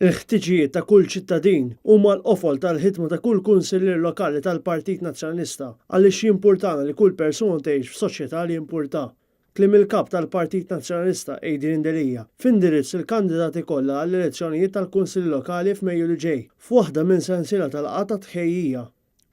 Il-ħtiġijiet ta' kull ċittadin huma l-qofol tal-ħidma ta' kull kunsillier lokali tal-Partit Nazzjonalista għaliex jimpurtana li kull persuna tgħix f'soċjetà li jimpurtha. Kliem il-Kap tal-Partit Nazzjonalista Adrian Delia f'indirizz lill-kandidati kollha għall-elezzjonijiet tal-Kunsilli Lokali f'Mejju li ġej, f'waħda minn sensiela ta' laqgħat ta' tħejjija.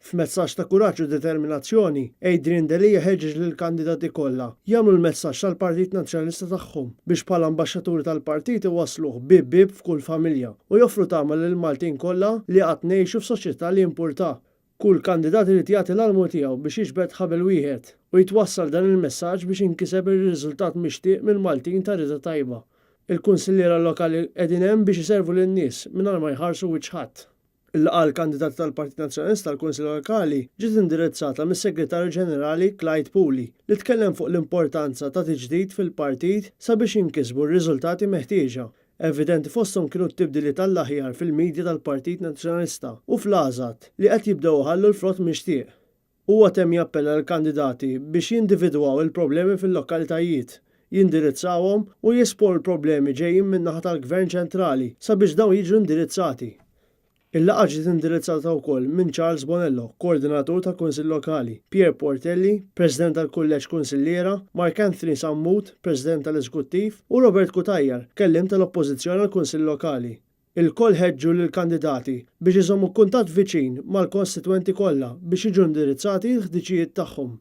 F'messaġġ ta' kuraġġ u determinazzjoni, Adrian Delia ħeġġeġ lill-kandidati kollha jagħmlu l-messaġġ tal-Partit Nazzjonalista tagħhom biex bħala ambaxxaturi tal-partit iwassluh bieb bieb f'kull familja u joffru tama lill-Maltin kollha li għad ngħixu f'soċjetà li jimpurtha. Kull kandidat irid jagħti l-almu tiegħu biex jiġbed ħabel wieħed u jitwassal dan il-messaġġ biex jinkiseb ir-riżultat mixtieq mill-Maltin ta' rieda tajba. Il-kunsilliera lokali qegħdin hemm biex iservu lin-nies mingħajr ma jħarsu wiċċ ħadd. Il-laqgħa għall-kandidati tal-Partit Nazzjonalista għall-Kunsill Lokali ġiet indirizzata mis-Segretarju Ġenerali Clyde Puli li tkellem fuq l-importanza ta' tiġdid fil-partit sabiex jinkisbu r-riżultati meħtieġa. Evidenti fosthom kienu t-tibdiliet għall-aħjar fil-media tal-Partit Nazzjonalista u fl-għażat li qed jibdew iħallu l-frott mixtieq. Huwa temm jappella lill-kandidati biex jindividwaw il-problemi fil-lokalitajiet, jindirizzawhom u jesponu l-problemi ġejjin min-naħa tal-Gvern ċentrali sabiex dawn jiġu indirizzati. Il-laqgħa ġiet indirizzata wkoll minn Charles Bonello, Koordinatur tal-Kunsill Lokali, Pierre Portelli, President tal-Kulleġġ Kunsilliera, Mark Anthony Sammut, President tal-Eżekuttiv, u Robert Cutajar, Kelliem tal-Oppożizzjoni għall-Kunsill Lokali. Ilkoll ħeġġu lill-kandidati biex iżommu kuntatt viċin mal-konstitwenti kollha biex jiġu indirizzati l-ħtiġijiet tagħhom.